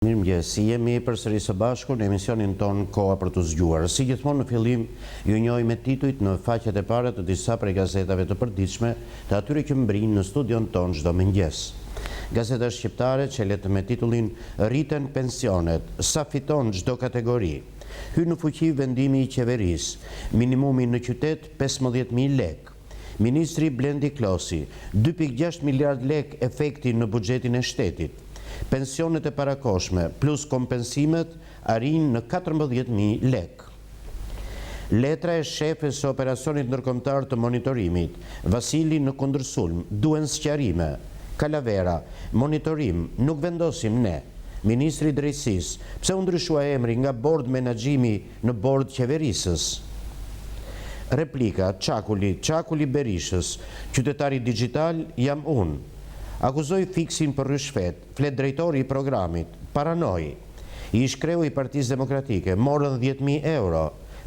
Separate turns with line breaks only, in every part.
Mirëmëngjes, jemi përsëri së bashku në emisionin tonë Koha për t'u zgjuar. Si gjithmonë në fillim ju njohim me titujt në faqet e para të disa prej gazetave të përditshme të atyre që mbrijnë në studion tonë çdo mëngjes. Gazeta Shqiptare çelet me titullin Rriten pensionet, sa fiton çdo kategori. Hyn në fuqi vendimi i qeverisë, minimumi në qytet 15.000 lekë. Ministri Blendi Klosi, 2.6 miliardë lekë efekti në buxhetin e shtetit. Pensionet e parakohshme plus kompensimet arrijnë në 14.000 lekë. Letra e shefes së operacionit ndërkombëtar të monitorimit, Vasili në kundërsulm, duhen sqarime. Kalavera, monitorim, nuk vendosim ne. Ministri i Drejtësisë, pse u ndryshua emri nga bord menaxhimi në bord qeverisës? Replika, Çakuli, Çakuli Berishës, qytetari dixhital jam unë. Akuzoi Fiksin për ryshfet, flet drejtori i programit, paranojë. Ish-kreu i Partisë Demokratike, morën 10.000 euro.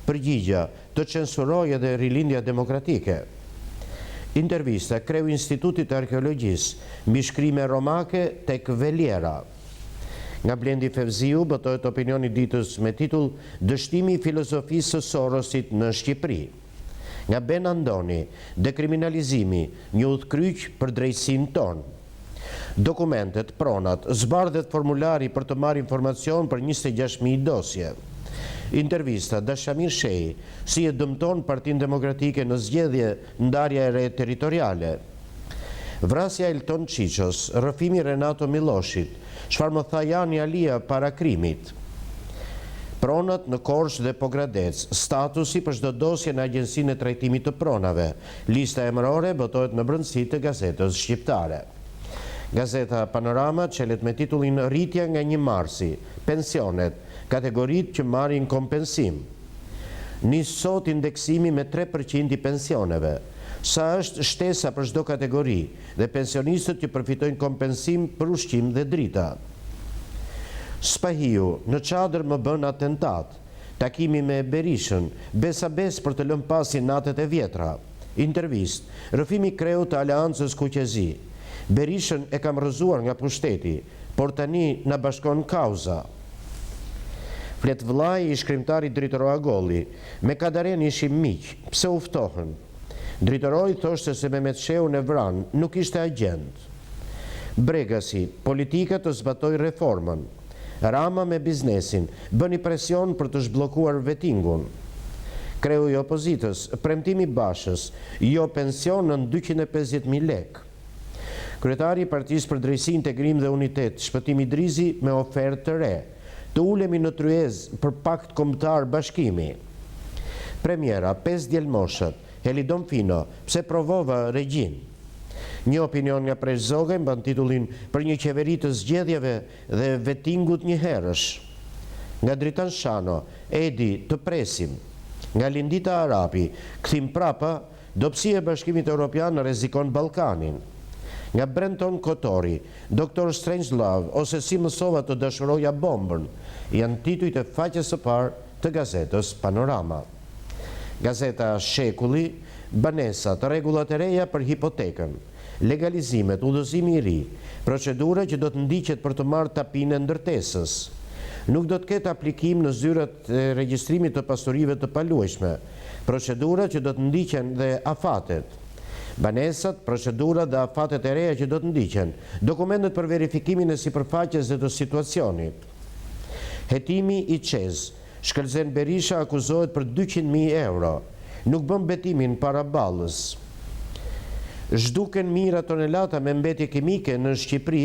Përgjigja, të censurojë edhe Rilindja Demokratike. Intervista, kreu i Institutit të Arkeologjisë, mbishkrime romake tek Veliera. Nga Blendi Fevziu botohet opinioni i ditës me titull Dështimi i filozofisë së Sorosit në Shqipëri. Nga Ben Andoni, Dekriminalizimi, një udhëkryq për drejtësinë tonë. Dokumentet, pronat, zbardhet formulari për të marrë informacion për 26.000 dosje. Intervista, Dashamir Shehi, si e dëmton Partinë Demokratike në zgjedhje ndarja e re territoriale. Vrasja e Elton Çiços, rrëfimi i Renato Milloshit, çfarë më tha Jani Alia para krimit. Pronat në Korçë dhe Pogradec, statusi për çdo dosje në Agjencinë e Trajtimit të Pronave, lista emërore botohet në brendësi të Gazetës Shqiptare. Gazeta Panorama çelet me titullin Rritja nga 1 marsi, pensionet, kategoritë që marrin kompensim. Nis sot indeksimi me 3% i pensioneve. Sa është shtesa për çdo kategori dhe pensionistët që përfitojnë kompensim për ushqim dhe drita. Spahiu, në çadër më bën atentat. Takimi me Berishën, besa besë për të lënë pas inatet e vjetra. Intervistë, rrëfimi i kreut të Aleancës Kuqezi. Berishën e kam rrëzuar nga pushteti, por tani na bashkon kauza. Flet vëllai i shkrimtarit Dritëro Agolli, me Kadaren ishim miq, pse u ftohën? Dritëroi thoshte se Mehmet Shehun e vranë, nuk ishte agjent. Bregasi, politika të zbatojë reformën. Rama me biznesin, bëni presion për të zhbllokuar vetingun. Kreu i opozitës, premtimi i Bashës, jo pension nën 250.000 lekë. Kryetari i Partisë për Drejtësi, Integrim dhe Unitet, Shpëtim Idrizi me ofertë të re. Të ulemi në tryezë për pakt kombëtar bashkimi. Premiera, 5 djelmoshat, Helidon Fino, pse provova regjinë. Një opinion nga Presh Zogaj mban titullin Për një qeveri të zgjedhjeve dhe vetingut njëherësh. Nga Dritan Shano, Edi, të presim. Nga Lindita Arapi, kthim prapa, Dobësia e Bashkimit Europian rrezikon Ballkanin. Nga Brenton Kotori, Doktor Strangelove ose Si mësova të dashuroja bombën, janë titujt e faqes së parë të gazetës Panorama. Gazeta Shekulli, Banesat, rregullat e reja për hipotekën, legalizimet, udhëzimi i ri, procedura që do të ndiqet për të marrë tapinë e ndërtesës. Nuk do të ketë aplikim në zyrat e regjistrimit të pasurive të paluajtshme, Procedurat që do të ndiqen dhe afatet. Banesat, procedurat dhe afatet e reja që do të ndiqen, dokumentet për verifikimin e sipërfaqes dhe të situacionit. Hetimi i CEZ, Shkëlzen Berisha akuzohet për 200.000 euro. Nuk bën betimin para Ballës. Zhduken mijëra tonelata me mbetje kimike në Shqipëri,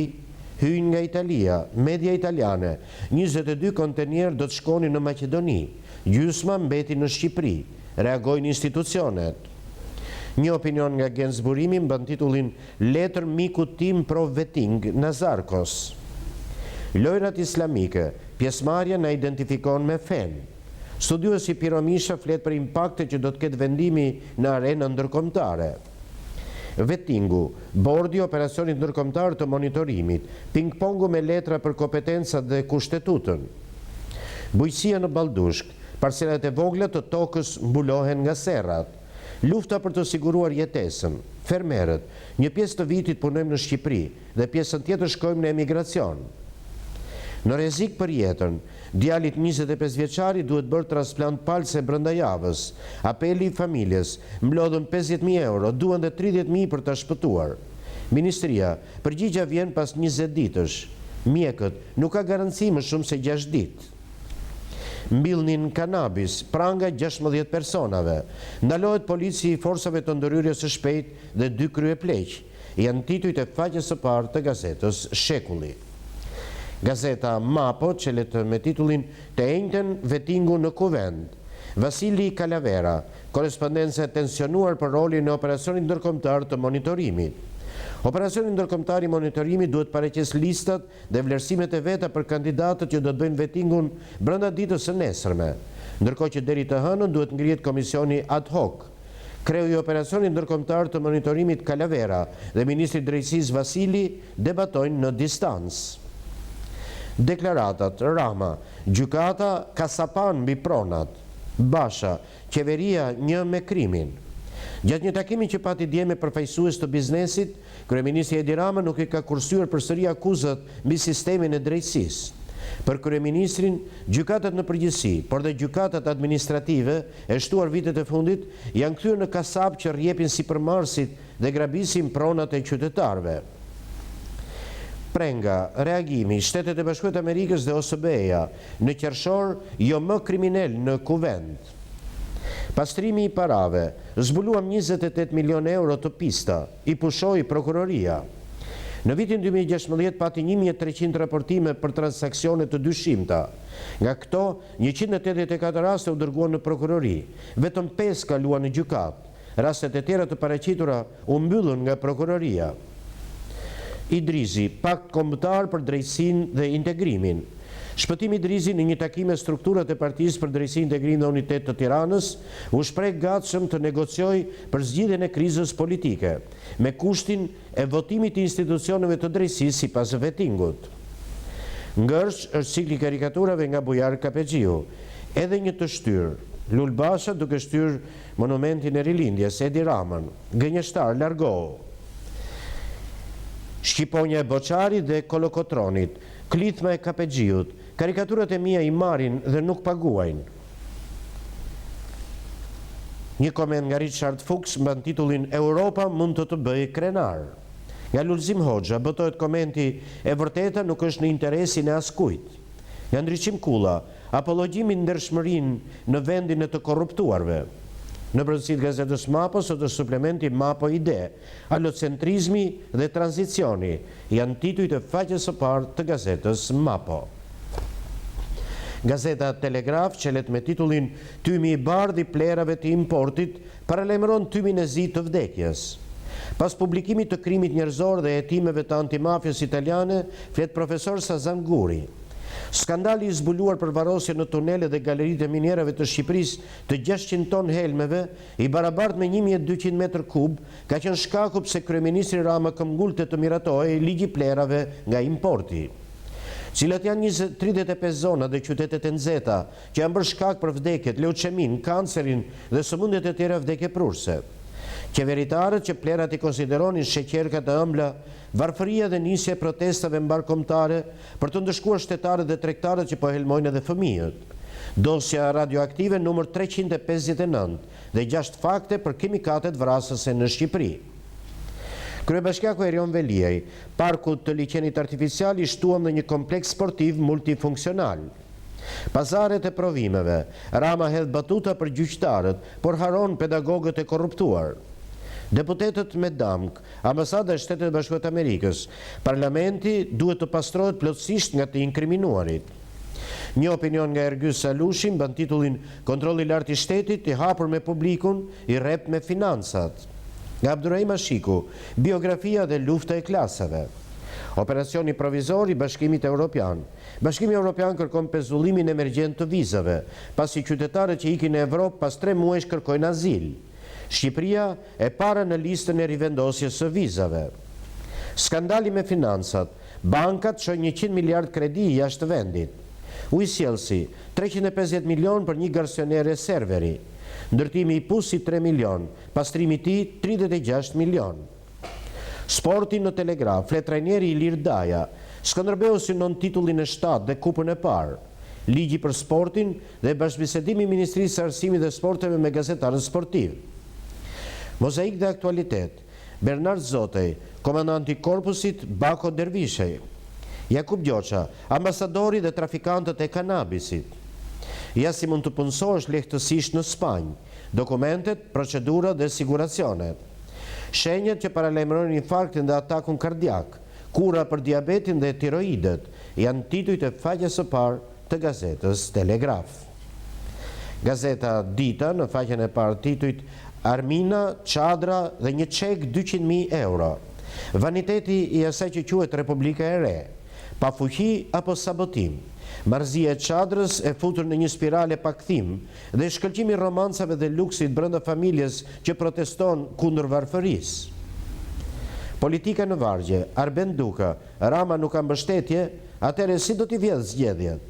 hyjnë nga Italia, media italiane, 22 kontenierë do të shkonin në Maqedoni. Gjysma mbeti në Shqipëri, reagojnë institucionet. Një opinion nga Genc Burimi mban titullin Letër mikut tim pro vetting Nazarkos. Lojrat islamike, pjesëmarrja na identifikon me fenë. Studiuesi Piro Misha flet për impaktet që do të ketë vendimi në arenën ndërkombëtare. Vettingu, bordi i operacionit ndërkombëtar të monitorimit, ping-pongu me letra për kompetencat dhe kushtetutën. Bujqësia në Baldushk, parcelat e vogla të tokës mbulohen nga serrat. Lufta për të siguruar jetesën. Fermerët, një pjesë të vitit punojmë në Shqipëri dhe pjesën tjetër shkojmë në emigracion. Në rrezik për jetën, djalit 25 vjeçar i duhet bërë transplant palce brenda javës. Apeli i familjes, mblodhën 50.000 euro, duhen dhe 30.000 për ta shpëtuar. Ministria, përgjigja vjen pas 20 ditësh. Mjekët, nuk ka garanci më shumë se 6 ditë. Mbillnin kanabis, pranga 16 personave. Ndalohet polici i forcave të ndërhyrjes së shpejtë dhe dy kryepleq. Janë titujt e faqes së parë të gazetës Shekulli. Gazeta Mapo çelet me titullin Të enjten vetingu në Kuvend. Vasili Kalavera, korrespondenca e tensionuar për rolin e operacionit ndërkombëtar të monitorimit. Operacioni ndërkombëtar i monitorimit duhet të paraqesë listat dhe vlerësimet e veta për kandidatët që do të bëjnë vetingun brenda ditës së nesërme. Ndërkohë që deri të hënën duhet ngrihet komisioni ad hoc. Kreu i Operacionit Ndërkombëtar të Monitorimit Kalavera dhe ministri i Drejtësisë Vasili debatojnë në distancë. Deklaratat, Rama, Gjykata kasapan mbi pronat. Basha, Qeveria një me krimin. Gjatë një takimi që pati dje me përfaqësues të biznesit, kryeministri Edi Rama nuk i ka kursyer përsëri akuzat mbi sistemin e drejtësisë. Për kryeministrin, gjykatat në përgjithësi, por dhe gjykatat administrative, e shtuar vitet e fundit, janë kthyer në kasapë që rrjepin sipërmarrësit dhe grabisin pronat e qytetarëve. Prenga, reagimi, Shtetet e Bashkuara të Amerikës dhe OSBE-ja, në qershor, jo më kriminelë në Kuvend. Pastrimi i parave, zbuluam 28 milionë euro të pista, i pushoi prokuroria. Në vitin 2016 pati 1300 raportime për transaksione të dyshimta. Nga këto, 184 raste u dërguan në prokurori, vetëm 5 kaluan në gjykatë. Rastet e tjera të paraqitura u mbyllën nga prokuroria. Idrizi, Pakt Kombëtar për Drejtësinë dhe Integrimin. Shpëtim Idrizi në një takim me strukturat e Partisë për Drejtësi, Integrim dhe Unitet të Tiranës, u shpreh gatshëm të negociojë për zgjidhjen e krizës politike, me kushtin e votimit të institucioneve të drejtësisë sipas vetingut. Ngërç është cikli i karikaturave nga Bujar Kapexhiu. Edhe një të shtyrë. Lul Basha duke shtyrë monumentin e Rilindjes, Edi Ramën. Gënjeshtar, largohu. Shqiponja e Boçarit dhe Kolokotronit, klithma e Kapexhiut, karikaturat e mia i marrin dhe nuk paguajnë. Një koment nga Richard Fuchs mban titullin Europa mund të të bëjë krenar. Nga Lulzim Hoxha botohet komenti E vërteta nuk është në interesin e askujt. Nga Ndriçim Kulla, apologji mbi ndershmërinë në vendin e të korruptuarve. Në brendësi të gazetës Mapo sot është suplementi Mapo Ide, Alocentrizmi dhe tranzicioni janë titujt e faqes së parë të gazetës Mapo. Gazeta Telegraf çelet me titullin Tymi i bardhë i plehrave të importit paralajmëron tymin e zi të vdekjes. Pas publikimit të krimit njerëzor dhe hetimeve të antimafias italiane, flet profesor Sazan Guri. Skandali i zbuluar për varrosjen në tunele dhe galeritë e minierave të Shqipërisë të 600 ton helmeve, i barabartë me 1200 metër kub, ka qenë shkaku pse kryeministri Rama këmbëngulte të miratohej ligji i plehrave nga importi. Cilat janë 35 zonat dhe qytetet e nxehta që janë bërë shkak për vdekjet, leuçeminë, kancerin dhe sëmundjet e tjera vdekjeprurëse? Qeveritarët që plehrat i konsideronin sheqerka të ëmbla, varfëria dhe nisja e protestave mbarëkombëtare për të ndëshkuar shtetarët dhe tregtarët që po helmojnë edhe fëmijët. Dosja radioaktive numër 359 dhe 6 fakte për kimikatet vrasëse në Shqipëri. Kryebashkiaku Erion Veliaj, Parkut të Liqenit Artificial i shtuam dhe një kompleks sportiv multifunksional. Pazaret e provimeve, Rama hedh batuta për gjyqtarët, por harron pedagogët e korruptuar. Deputetët me damkë, Ambasada e Shteteve të Bashkuara të Amerikës, Parlamenti duhet të pastrohet plotësisht nga të inkriminuarit. Një opinion nga Ergys Alushi mban titullin Kontrolli i Lartë i Shtetit i hapur me publikun, i rreptë me financat. Nga Abdurrahim Ashiku, biografia dhe lufta e klasave. Operacioni provizor i Bashkimit Evropian. Bashkimi Evropian kërkon pezullimin emergjent të vizave, pasi qytetarët që ikin në Evropë pas 3 muajsh kërkojnë azil. Shqipëria e para në listën e rivendosjes së vizave. Skandali me financat, bankat çojnë 100 miliard kredi jashtë vendit. Ujësjellësi, 350 milion për një garsonere serveri. Ndërtimi i pusit 3 milion, pastrimi i tij 36 milion. Sporti në Telegraf, flet trajneri Ilir Daja. Skënderbeu synon titullin e shtatë dhe kupën e parë. Ligji për sportin dhe bashkëbisedimi i Ministrisë së Arsimit dhe Sporteve me gazetarët sportivë. Mozaik dhe aktualitet, Bernard Zotej, komandanti i Korpusit, Bako Dervishaj. Jakup Gjoça, ambasadori dhe trafikantët e kanabisit. Ja si mund të punësohesh lehtësisht në Spanjë, dokumentet, procedurat dhe siguracionet. Shenjat që paralajmërojnë infarktin dhe atakun kardiak, kura për diabetin dhe tiroidet, janë titujt e faqes së parë të gazetës Telegraf. Gazeta Dita në faqen e parë titujt Armina, çadra dhe një çek 200.000 euro. Vaniteti i asaj që quhet Republika e Re. Pafuqi apo sabotim. Marrëzia e çadrës e futur në një spirale pa kthim dhe shkëlqimi i romancave dhe luksit brenda familjes që proteston kundër varfërisë. Politika në vargje, Arben Duka, Rama nuk ka mbështetje, atëherë si do t'i vjedhë zgjedhjet?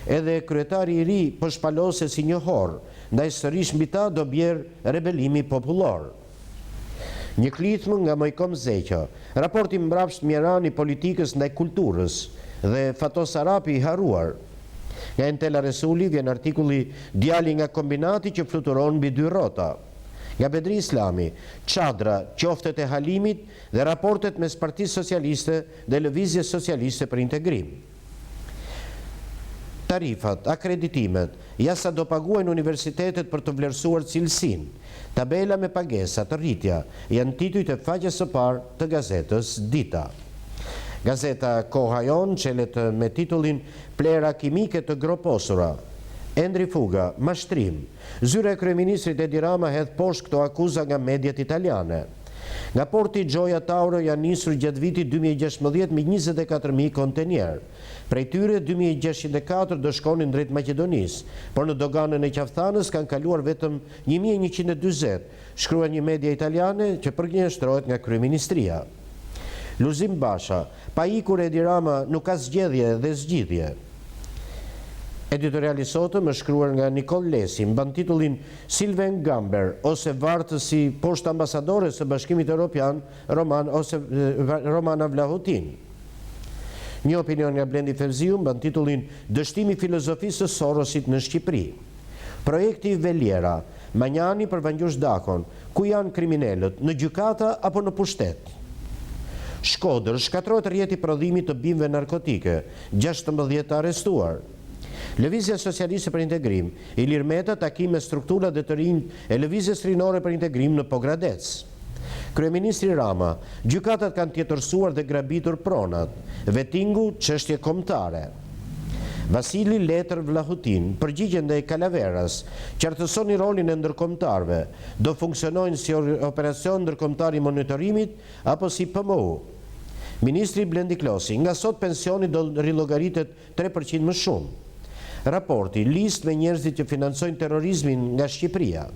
Edhe kryetari i ri po shpaloset si një horr, ndaj sërish mbi ta do bjerë rebelimi popullor. Një klithmë nga Moikom Zeqo, raporti mbrapsht mjeran i politikës ndaj kulturës dhe Fatos Arapi i harruar. Nga Entela Resuli vjen artikulli Djali nga Kombinati që fluturon mbi dy rrota. Nga Bedri Islami, Çadra, qoftet e Halimit dhe raportet mes Partisë Socialiste dhe Lëvizjes Socialiste për Integrim. Tarifat, akreditimet, ja sa do paguajnë universitetet për të vlerësuar cilësinë, tabela me pagesat, rritja, janë titujt e faqes së parë të gazetës Dita. Gazeta Koha Jonë çelet me titullin Plehra kimike të groposura. Endri Fuga, mashtrim. Zyra e kryeministrit Edi Rama hedh poshtë këto akuza nga mediat italiane. Nga porti Gioia Tauro janë nisur gjatë vitit 2016 mbi 24.000 kontenierë. Prej tyre, 2604 do shkonin drejt Maqedonisë, por në doganën e Qafë-Thanës kanë kaluar vetëm 1140, shkruan një media italiane që përgënjeshtrohet nga kryeministria. Lulzim Basha, pa ikur Edi Rama nuk ka zgjedhje dhe zgjidhje. Editoriali i sotëm është shkruar nga Nikoll Lesi, mban titullin Sylvain Gamber ose vartësi poshtë ambasadores së Bashkimit Europian Roman ose Romana Vlahutin. Një opinion nga Blendi Fevziu mban titullin Dështimi i filozofisë së Sorosit në Shqipëri. Projekti Veliera, Manjani për Vangjush Dakon, ku janë kriminelët, në gjykata apo në pushtet? Shkodër, shkatërrohet rrjeti i prodhimit të bimëve narkotike, 16 të arrestuar. Lëvizja Socialiste për Integrim, Ilir Meta takim me strukturat dhe të rinjtë e Lëvizjes Rinore për Integrim në Pogradec. Kryeministri Rama, gjykatat kanë tjetërsuar dhe grabitur pronat. Vetingu, çështje kombëtare. Vasili letër Vlahutin, përgjigje ndaj Kalaveras, qartësoni rolin e ndërkombëtarëve, do funksionojnë si operacion ndërkombëtar i monitorimit apo si PMU. Ministri Blendi Klosi, nga sot pensioni do rillogaritet 3% më shumë. Raporti, listë me njerëzit që financojnë terrorizmin nga Shqipëria.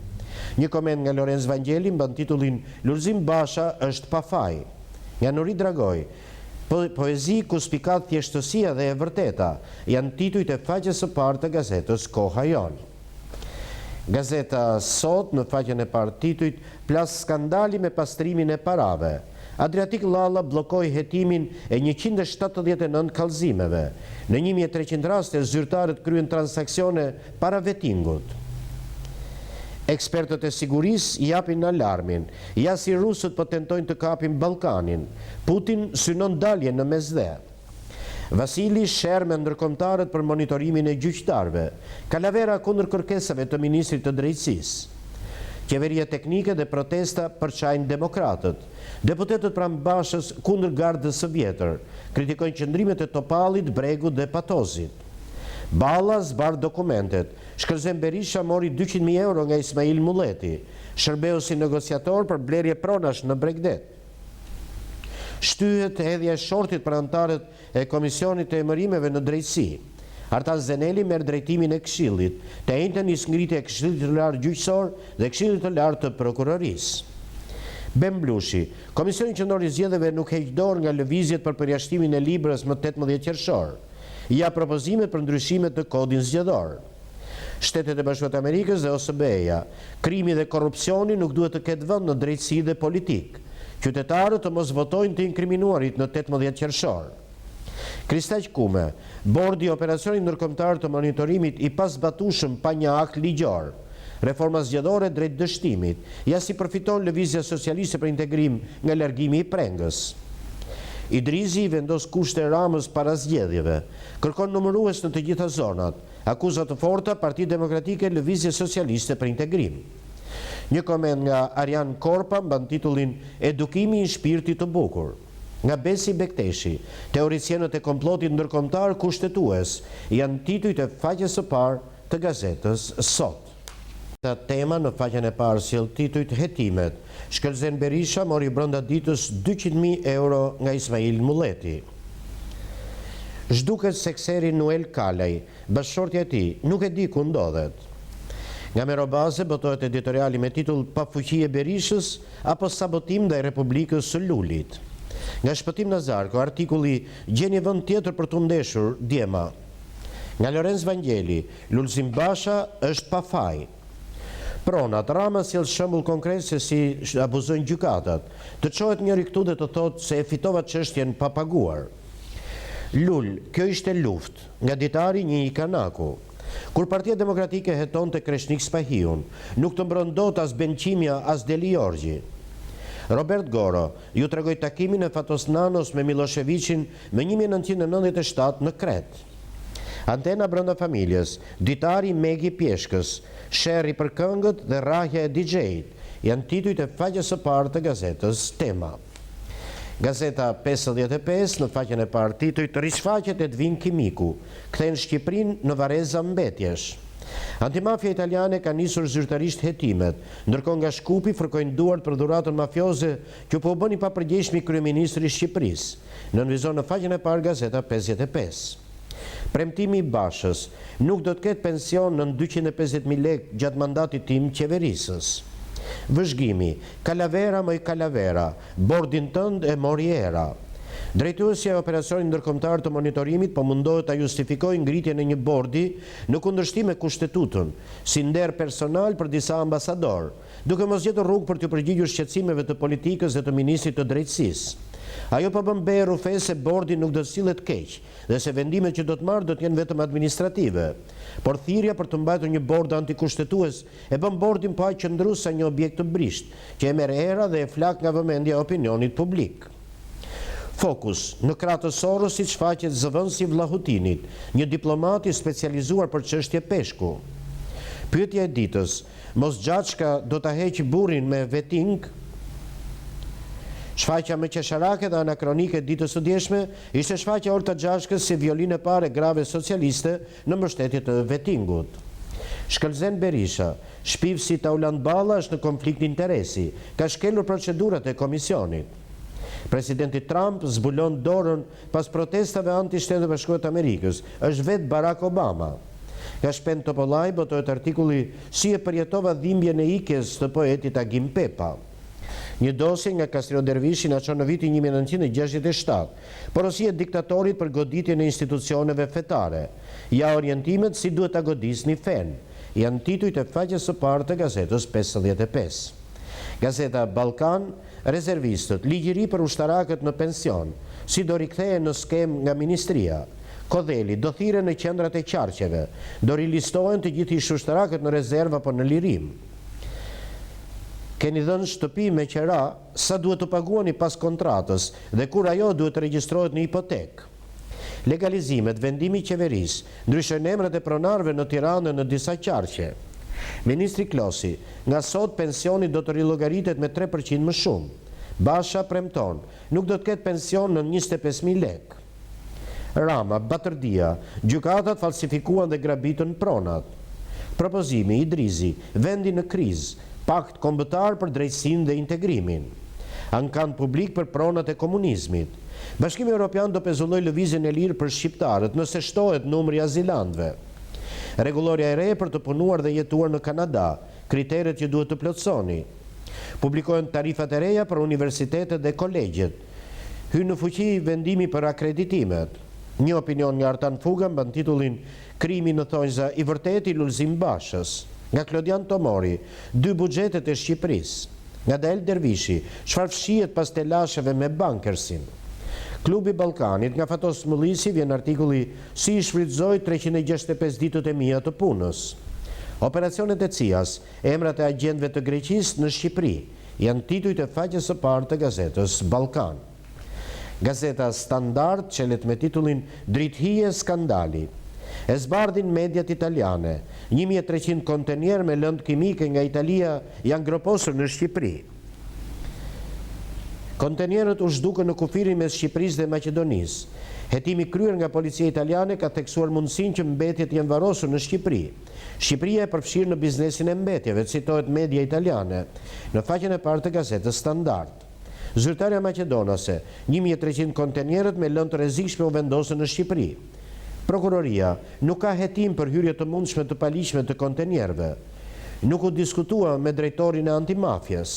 Një koment nga Lorenz Vangjeli mban titullin Lulzim Basha është pa faj. Nga Nuri Dragoj, Poezi ku spikat thjeshtësia dhe e vërteta, janë titujt e faqes së parë të gazetës Koha Jonë. Gazeta Sot në faqen e parë titujt Plas skandali me pastrimin e parave. Adriatik Llalla bllokoi hetimin e 179 kallëzimeve. Në 1300 raste zyrtarët kryen transaksione para vetingut. Ekspertët e sigurisë japin alarmin. Ja si rusët po tentojnë të kapin Ballkanin. Putin synon daljen në Mesdhe. Vasili sherr me ndërkombëtarët për monitorimin e gjyqtarëve. Kalavera kundër kërkesave të ministrit të Drejtësisë. Qeveria teknike dhe protesta përçajnë demokratët. Deputetët pranë Bashës kundër gardës së vjetër, kritikojnë qëndrimet e Topallit, Bregut dhe Patozit. Balla zbardh dokumentet, Shkëlzen Berisha mori 200.000 euro nga Ismail Mulleti, shërbeu si negociator për blerje pronash në Bregdet. Shtyhet hedhja e shortit për anëtarët e Komisionit të Emërimeve në Drejtësi. Artan Zeneli merr drejtimin e Këshillit. Të enjten nis ngritja e Këshillit të Lartë Gjyqësor dhe Këshillit të Lartë të Prokurorisë. Ben Blushi, Komisioni Qendror i Zgjedhjeve nuk heq dorë nga lëvizjet për përjashtimin e Librës më 18 qershor. Ja propozimet për ndryshimet në Kodin Zgjedhor. Shtetet e Bashkuara të Amerikës dhe OSBE-ja, krimi dhe korrupsioni nuk duhet të ketë vend në drejtësi dhe politikë. Qytetarët të mos votojnë të inkriminuarit në 18 qershor. Kristaq Kume, Bordi i Operacionit Ndërkombëtar të Monitorimit i pazbatueshëm pa një akt ligjor. Reforma zgjedhore drejt dështimit. Ja si përfiton Lëvizja Socialiste për Integrim nga largimi i Prengës. Idrizi i vendos kushte Ramës para zgjedhjeve. Kërkon numërues në të gjitha zonat. Akuza të forta Parti Demokratike Lëvizje Socialiste për Integrim. Një koment nga Arjan Korpa mban titullin Edukimi i shpirtit të bukur. Nga Besi Bekteshi, Teoricienët e komplotit ndërkombëtar kushtetues janë titujt e faqes së parë të gazetës Sot. Tema në faqen e parë sjell titujt Hetimet, Shkëlzen Berisha mori brenda ditës 200.000 euro nga Ismail Mulleti. Zhduket sekseri Nuel Kalaj, bashkëshortja e tij nuk e di ku ndodhet. Nga Mero Baze botohet editoriali me titull Pafuqi e Berishës apo sabotim ndaj Republikës së Lulit. Nga Shpëtim Nazarko artikulli Gjeni vend tjetër për t'u ndeshur, djema. Nga Lorenc Vangjeli, Lulzim Basha është pa faj. Pronat, Rama sjell shembull konkret se si abuzojnë gjykatat. Të çohet njëri këtu dhe të thotë se e fitova çështjen pa paguar. Lul, kjo ishte luftë. Nga ditari një ikanaku. Kur Partia Demokratike hetonte Kreshnik Spahiun, nuk të mbron dot as Ben Qimja, as Delijorgji. Robert Goro, ju tregoj takimin e Fatos Nanos me Millosheviqin më 1997 në Kretë. Antena brenda familjes, ditari i Megi Pjeshkës, sherri për këngët dhe rrahja e DJ-it, janë titujt e faqes së parë të gazetës Tema. Gazeta 55 në faqen e parë titujt Rishfaqet Edvin Kimiku, kthen Shqipërinë në varreza mbetjesh. Antimafia italiane ka nisur zyrtarisht hetimet, ndërkohë nga Shkupi fërkojnë duart për dhuratën mafioze që po u bën i papërgjegjshmi kryeministri i Shqipërisë. Nënvizon në faqen e parë Gazeta 55. Premtimi i Bashës, nuk do të ketë pension nën 250.000 lekë gjatë mandatit tim qeverisës. Vëzhgimi, Kalavera moj kalavera, bordin tënd e mori era. Drejtuesja e Operacionit Ndërkombëtar të Monitorimit po mundohet ta justifikojë ngritjen e një bordi në kundërshtim me Kushtetutën, si nder personal për disa ambasadorë, duke mos gjetur rrugë për t'iu përgjigjur shqetësimeve të politikës dhe të ministrit të Drejtësisë. Ajo po bën be e rrufe se bordi nuk do të sillet keq dhe se vendimet që do të marrë do të jenë vetëm administrative. Por thirrja për të mbajtur një bord antikushtetues e bën bordin po aq qëndrues sa një objekt të brishtë, që e merr era dhe e flak nga vëmendja e opinionit publik. Fokus, Në krah të Sorosit shfaqet zëvendësi i Vlahutinit, një diplomat i specializuar për çështje peshku. Pyetja e ditës, Mos Xhaçka do ta heqë burrin me veting? Shfaqja më qesharake dhe anakronike e ditës së djeshme ishte shfaqja e Olta Xhaçkës si violinë e parë e grave socialiste në mbështetje të vetingut. Shkëlzen Berisha, shpifësi Taulant Balla është në konflikt interesi, ka shkelur procedurat e komisionit. Presidenti Trump zbulon dorën pas protestave anti-Shtetet e Bashkuara të Amerikës, është vetë Barack Obama. Nga Shpend Topollaj botohet artikulli Si e përjetova dhimbjen e ikjes të poetit Agim Pepa. Një dosje nga Kastriot Dervishi na çon në vitin 1967, porosi e diktatorit për goditjen e institucioneve fetare. Ja orientimet si duhet ta godisni fenë, janë titujt e faqes së parë të gazetës 55. Gazeta Ballkan, Rezervistët, ligj i ri për ushtarakët në pension, si do rikthehen në skemë nga ministria. Kodheli, do thirren në qendrat e qarqeve, do rilistohen të gjithë ish-ushtarakët në rezervë apo në lirim. Keni dhënë shtëpi me qera, sa duhet të paguani pas kontratës dhe kur ajo duhet të regjistrohet në hipotekë. Legalizimet, vendimi i qeverisë, ndryshojnë emrat e pronarëve në Tiranë dhe në disa qarqe. Ministri Klosi, nga sot pensioni do të rillogaritet me 3% më shumë. Basha premton, nuk do të ketë pension nën 25.000 lekë. Rama, Batërdia, gjykatat falsifikuan dhe grabitën pronat. Propozimi, Idrizi, vendi në krizë, pakt kombëtar për drejtësinë dhe integrimin. Ankand publik për pronat e komunizmit. Bashkimi Evropian do pezullojë lëvizjen e lirë për shqiptarët nëse shtohet numri i azilantëve. Rregullorja e re për të punuar dhe jetuar në Kanada, kriteret që duhet të plotësoni. Publikohen tarifat e reja për universitetet dhe kolegjet. Hyn në fuqi vendimi për akreditimet. Një opinion nga Artan Fuga mban titullin Krimi në thonjza i vërtetë i Lulzim Bashës. Nga Klodian Tomori, dy buxhetet e Shqipërisë. Nga Dael Dervishi, çfarë fshihet pas telasheve me Bankersin. Klubi i Ballkanit, nga Fatos Mëllisi vjen artikulli Si i shfrytëzoj 365 ditët e mia të punës. Operacionet e CIA-s, emrat e agjentëve të Greqisë në Shqipëri, janë titujt e faqes së parë të gazetës Ballkan. Gazeta Standard çelet me titullin Dritëhije skandali. E zbardhin mediat italiane, 1300 kontenierë me lëndë kimike nga Italia janë groposur në Shqipëri. Kontenierët u zhdukën në kufirin mes Shqipërisë dhe Maqedonisë. Hetimi i kryer nga policia italiane ka theksuar mundësinë që mbetjet të jenë varrosur në Shqipëri. Shqipëria e përfshirë në biznesin e mbetjeve, citohet media italiane, në faqen e parë të gazetës Standard. Zyrtarja maqedonase, 1300 kontenierët me lëndë të rrezikshme u vendosën në Shqipëri. Prokuroria, nuk ka hetim për hyrje të mundshme të paligjshme të kontenierëve. Nuk u diskutua me drejtorin e Antimafies.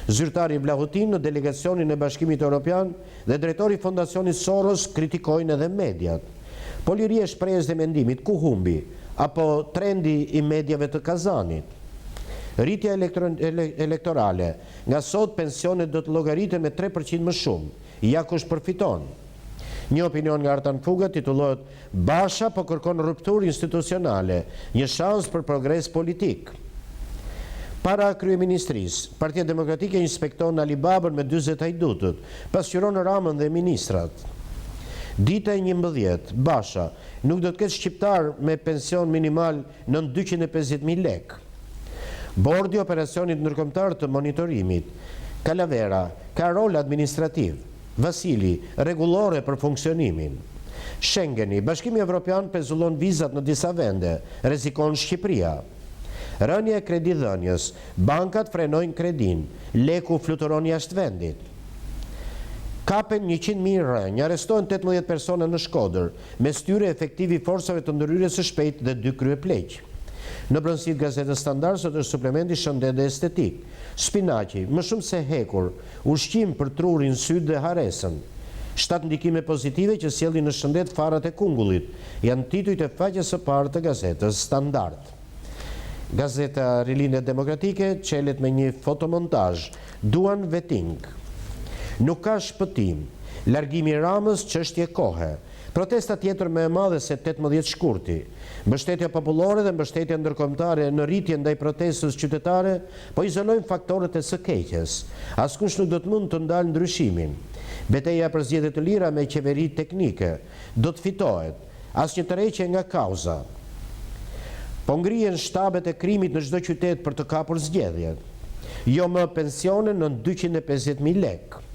Zyrtari Vlahutin në delegacionin e Bashkimit Europian dhe drejtori i Fondacionit Soros kritikojnë edhe mediat. Po liria e shprehjes dhe mendimit ku humbi? Apo trendi i mediave të kazanit? Rritja elektorale, nga sot pensionet do të llogariten me 3% më shumë. Ja kush përfiton. Një opinion nga Artan Fuga titullohet Basha po kërkon rupturë institucionale, një shans për progres politik. Para kryeministrisë, Partia Demokratike inspekton Alibabën me 40 hajdutët, pasqyron Ramën dhe ministrat. Dita e 11, Basha, nuk do të ketë shqiptar me pension minimal nën 250.000 lekë. Bordi i Operacionit Ndërkombëtar të Monitorimit, Kalavera, ka rol administrativ. Vasili, rregullore për funksionimin. Schengeni, Bashkimi Evropian pezullon vizat në disa vende, rrezikon Shqipëria. Rënia e kredidhënies, bankat frenojnë kredinë, leku fluturon jashtë vendit. Kapen 100.000 rrënjë, arrestohen 18 persona në Shkodër, mes tyre efektivi i forcave të ndërhyrjes së shpejtë dhe dy kryepleq. Në brendësi të gazetës Standard sot është suplementi Shëndet dhe Estetik. Spinaqi, më shumë se hekur, ushqim për trurin, sytë dhe haresën. Shtatë ndikime pozitive që sjellin në shëndet farat e kungullit, janë titujt e faqes së parë të gazetës Standard. Gazeta Rilindja Demokratike çelet me një fotomontazh, duan veting. Nuk ka shpëtim. Largimi i Ramës çështje kohe. Protesta tjetër më e madhe se 18 shkurti. Mbështetja popullore dhe mbështetja ndërkombëtare në rritje ndaj protestës qytetare po izolojnë faktorët e së keqes. Askush nuk do të mund të ndalë ndryshimin. Beteja për zgjedhje të lira me qeveri teknike do të fitohet. Asnjë tërheqje nga kauza. Po ngrihen shtabet e krimit në çdo qytet për të kapur zgjedhjet. Jo më pensione nën 250.000 lekë.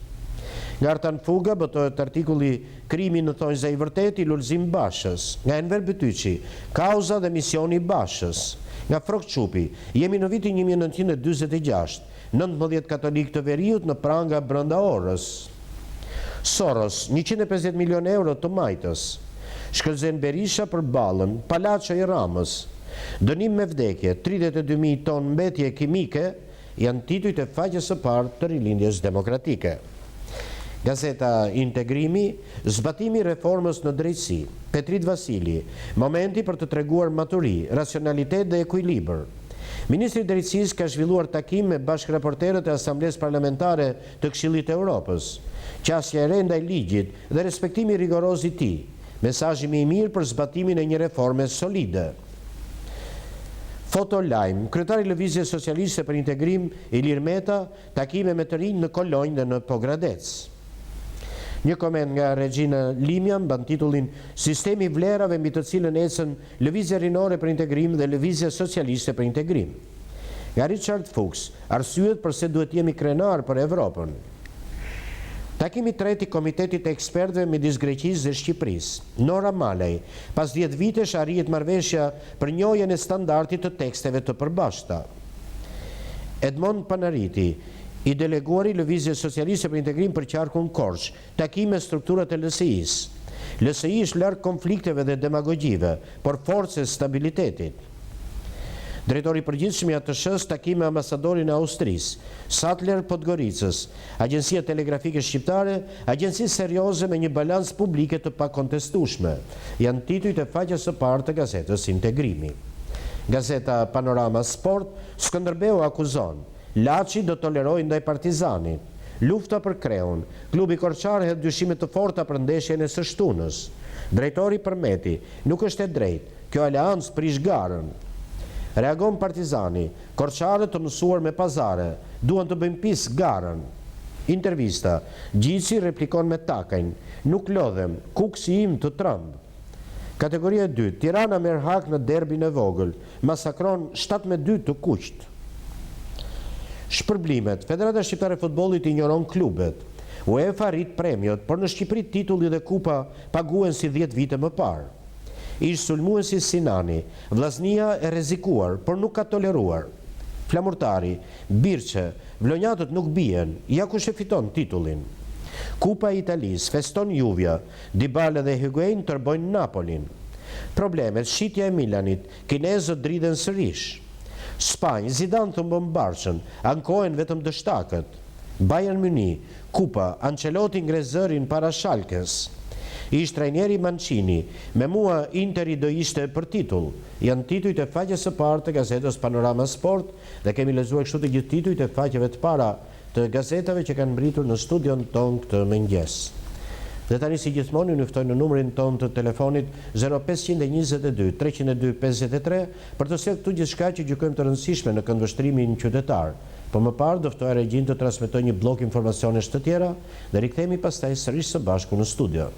Nga Artan Fuga botohet artikulli Krimi në thonjza i vërtetë i Lulzim Bashës. Nga Enver Bytyçi, Kauza dhe misioni i Bashës. Nga Frrok Çupi, jemi në vitin 1946, 19 katolikë të veriut në pranga brenda orës. Soros, 150 milion euro të majtës. Shkëlzen Berisha për Ballën, Palaço i Ramës. Dënim me vdekje, 32.000 ton mbetje kimike, janë titujt e faqes së parë të Rilindjes Demokratike. Gazeta Integrimi, zbatimi i reformës në drejtësi, Petrit Vasili, momenti për të treguar maturi, racionalitet dhe ekuilibër. Ministri i Drejtësisë ka zhvilluar takim me bashkëraporterët e Asamblesë Parlamentare të Këshillit të Europës. Qasja e re ndaj ligjit dhe respektimi rigoroz i tij, mesazhi më i mirë për zbatimin e një reforme solide. Foto lajm, kryetari i Lëvizjes Socialiste për Integrim, Ilir Meta, takime me të rinj në Kolonjë dhe në Pogradec. Një koment nga Regina Limja mban titullin Sistemi i vlerave mbi të cilën ecën Lëvizja Rinore për Integrim dhe Lëvizja Socialiste për Integrim. Nga Richard Fuchs, arsyet përse duhet jemi krenar për Evropën. Takimi i tretë i Komitetit të Ekspertëve midis Greqisë dhe Shqipërisë. Nora Malaj, pas 10 vitesh arrihet marrëveshja për njohjen e standardit të teksteve të përbashkëta. Edmond Panariti, i deleguari i Lëvizjes Socialiste për Integrim për qarkun Korçë, takim me strukturat e LSI-së. LSI është larg konflikteve dhe demagogjive, por forcë e stabilitetit. Drejtori i përgjithshëm i ATSH-së takim me ambasadorin e Austrisë, Sattler Podgoricës, Agjencia Telegrafike Shqiptare, agjenci serioze me një balancë publike të pakontestueshme, janë titujt e faqes së parë të gazetës Integrimi. Gazeta Panorama Sport, Skënderbeu akuzon, Laçi do tolerojë ndaj Partizanit. Lufta për kreun, klubi korçar hedh dyshime të forta për ndeshjen e së shtunës. Drejtori Përmeti, Nuk është e drejtë, kjo aleancë prish garën. Reagon Partizani, Korçarët të mësuar me pazare, duan të bëjnë pis garën. Intervista, Gjici replikon me Takajn, Nuk lodhem, Kukësi im të tremb. Kategoria e dytë, Tirana merr hak në derbin e vogël, masakron 7 me 2 të kuqtë. Shpërblimet, Federata Shqiptare e Futbollit injoron klubet. UEFA rrit premiot, por në Shqipëri titulli dhe kupa paguhen si 10 vite më parë. Ish sulmuesi Sinani, Vllaznia e rrezikuar, por nuk ka toleruar. Flamurtari, Birçe, vlonjatët nuk bien, ja kush e fiton titullin. Kupa e Italisë, feston Juvja, Dybala dhe Higuain tërbojnë Napolin. Problemet, shitja e Milanit, kinezët dridhen sërish. Spanjë, Zidane thumbon Barçën, ankohen vetëm dështakët. Bayern Mynih, Kupa, Ancelotti ngre zërin para Schalkes. Ish trajneri Mancini, me mua Interi do ishte për titull. Janë titujt e faqes së parë të gazetës Panorama Sport dhe kemi lexuar kështu të gjithë titujt e faqeve të para të gazetave që kanë mbërritur në studion tonë këtë mëngjes. Dhe tani si gjithmonë ju ftoj në numrin tonë të telefonit 0522 302 53 për të sjellë këtu gjithçka që gjykojmë të rëndësishme në këndvështrimin qytetar. Po më parë do ftoja regjinë të transmetojë një blok informacionesh të tjera dhe rikthehemi pastaj sërish së bashku në studio.